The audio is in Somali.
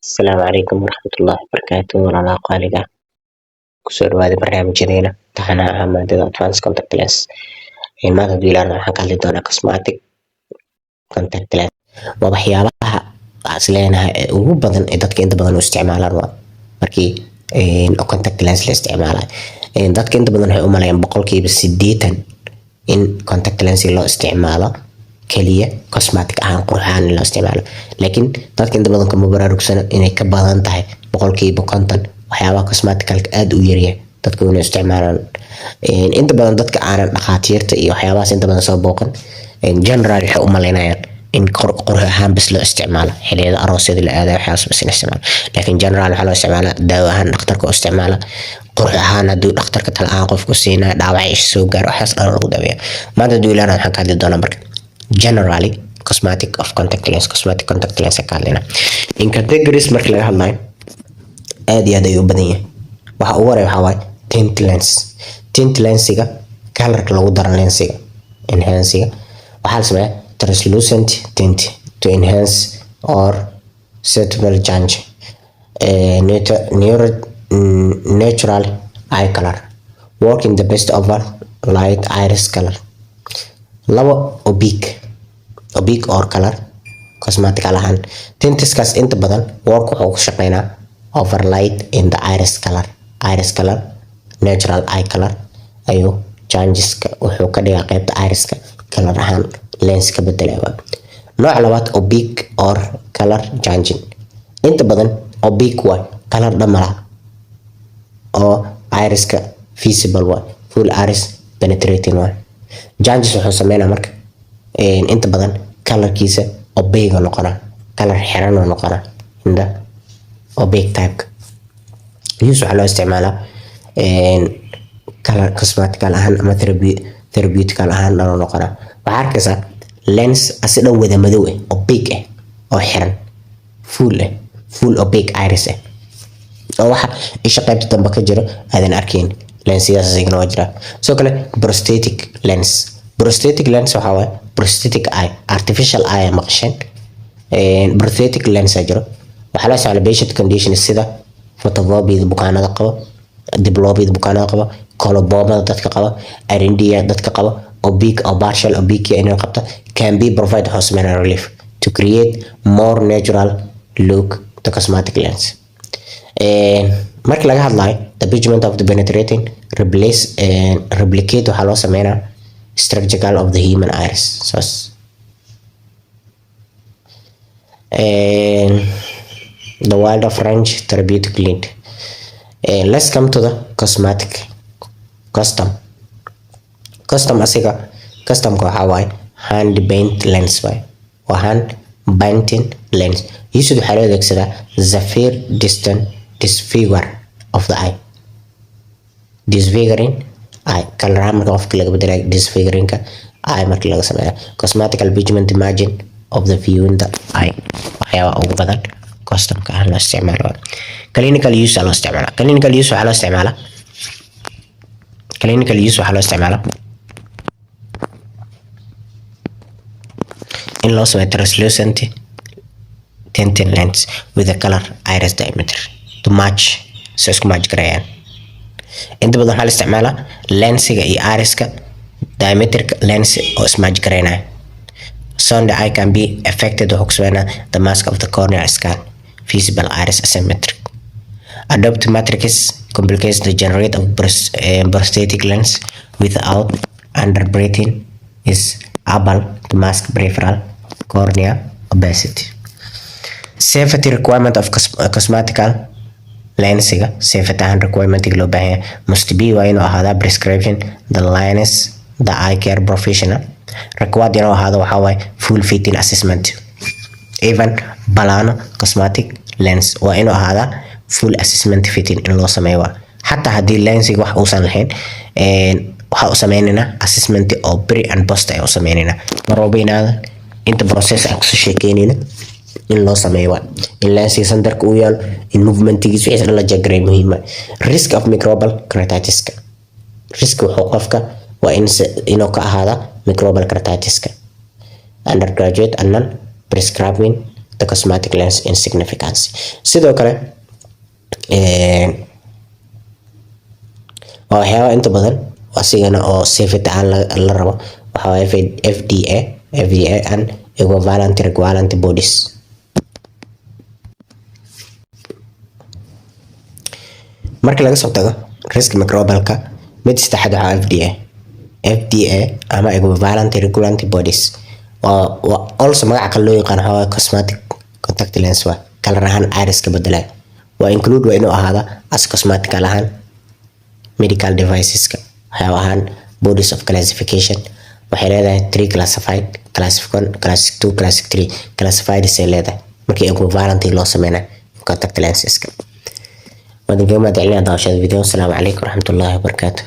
Asalaamu calaykum waraxmatullaahi wabarakaatu. Walaalaha qaaliga, kusoo dhawaada barnaamijyadeena taxanaha ah maadada advance contact lens. Maanta haduu Ilaahay waxaan ka hadli doonaa cosmetic contact lens. Waa waxyaabaha aan is leenahay ee ugu badan ee dadka inta badan u isticmaalaan. Waa markii contact lens la isticmaalayo, dadka inta badan waxay u maleeyaan 80% in contact lens loo isticmaalo kaliya cosmetic ahaan, qurux ahaan in loo isticmaalo, laakiin dadka inta badan kuma baraarugsana inay ka badan tahay 50% waxyaabaha cosmeticalka aad u yaryahay dadka inay isticmaalaan. Inta badan dadka aanan dhakhaatiirta iyo waxyaabahaas inta badan soo booqan general waxay u malaynayaan in qurux ahaan bas loo isticmaalo, xilliyada aroosyada la aadayo waxyaabas bas in isticmaalo, laakiin general waxaa loo isticmaalaa daawo ahaan, dhakhtarka u isticmaala qurux ahaan, hadduu dhakhtarka tala ahaan qofku siinayo, dhaawac isha soo gaaro, waxyaas dhan lagu daaweeya. Maanta hadduu Ilaahay waxaan ka hadli doonaa marka generally cosmetic of contact lens, cosmetic contact lens ka hadlayna. In categories marka laga hadlayo, aad iyo aad ayuu u badan yahay. Waxa ugu horeeya waxaa waaye tint lens. Tint lensiga, colorka lagu daro lensiga, enhancega, waxaa la sameeyaa translucent tint to enhance or suitable change natural eye color, working the best over light iris color. Labo, opaque, opaque or color cosmetical ahaan. Tintiskaas inta badan work wuxuu ku shaqeynaa over light in the iris color, iris color, natural eye color ayuu changeska wuxuu ka dhigaa qaybta iriska color ahaan lens ka bedelaya. Nooca labaad, opaque or color changing. Inta badan opaque waay, color dhan malaha oo iriska visible waay, full iris penetrating waay. Changes wuxuu sameynaa marka inta badan colorkiisa opaque noqonaa, color xiran oo noqonaa inda opaque type. Use waxaa loo isticmaalaa color cosmetical ahaan ama therapeutical ahaan dhan noqonaa. Waxaa arkaysaa lens asi dhan wada madow ah, opaque ah, oo xiran, full ah, full opaque iris ah, oo waxa isha qaybta dambe ka jiro aadan arkayn. Lensidaas isagana waa jiraa. Sidoo kale prosthetic lens. Prosthetic lens waxaa waaye prosthetic eye, artificial eye maqasheen. Prosthetic lens aa jiro. Waxaa loo isticmaalaa patient condition sida photophobia bukaanada qabo, diplopia bukaanada qabo, colobomada dadka qaba, aniridia dadka qaba, opaque or partial opaque inay qabta, can be provide wuxuu sameynaa relief to create more natural look to cosmetic lens. Marka laga hadlayo the pigment of the penetrating replace replicate, waxaa loo sameynaa structural of the human iris. Saas the world of French therapeutic lead. Let's come to the cosmetic custom. Custom asiga, customka waxaa waaye hand paint lens waaye, waa hand painting lens. Used waxaa loo adeegsadaa severe distant disfigure of the eye, disfiguring eye color ahaan marka qofka laga bedelayo, disfiguringka eye marka laga sameeyo, cosmetical pigment margin of the view in the eye. Waxyaabaha ugu badan customka ah loo isticmaalo. Clinical use loo isticmaalaa. Clinical use waxaa loo isticmaalaa, clinical use waxaa loo isticmaalaa in loo sameeyo translucent tinted lens with a color iris diameter to match, so isku match garayaan. Inta badan waxaa la isticmaalaa lensiga iyo iriska diameterka lens oo ismatch garaynaya. Sound eye can be affected, wuxuu ku sameynaa the mask of the corneal scan visible iris asymmetric. Adopt matrix complicates the generate of prosthetic lens without underbreathing is able to mask peripheral cornea opacity. Safety requirement of cosmetical lensiga, safety ahaan requirement loo baahan yahay must be, waa inuu ahaadaa prescription the lens the eye care professional required, inuu ahaado waxaa waaye full fitting assessment. Even plano cosmetic lens waa inuu ahaadaa full assessment fitting in loo sameeyo. Waa xataa haddii lensiga wax uusan lahayn, waxaa u sameynaynaa assessment oo pre and post ayaan u sameynaynaa. Mar walba inaadan inta process aan kusoo sheekeynayna in loo sameeyo, waa in lensiga centerka uu yaalo, in movementigiisa wixiisa dhan la jagaray muhiima. Risk of microbial keratitiska, risk wuxuu qofka waa in inuu ka ahaada microbial keratitiska. Undergraduate and non prescribing the cosmetic lens in significance. Sidoo kale waa waxyaabaha inta badan asigana oo safety ahaan la rabo. Waxaa waaye FDA and equivalent regulatory bodies. Marka laga soo tago risk microbialka, mid saddexaad waxaa FDA ama equivalent regulatory bodies. Waa also magaca kale loo yaqaan, waxaa waaye cosmetic contact lens, waa color ahaan iris ka bedelaya. Waa include, waa inuu ahaada as cosmetical ahaan, medical deviceska, waxyaaba ahaan. Bodies of classification waxay leedahay three classified: classic 1, classic 2, classic 3. Classified ay leedahay markii equivalent loo sameynayo contact lenseska. Waan idinkaga mahadcelinaya daawashada video. Asalaamu calaykum waraxmatullaahi wabarakaatuh.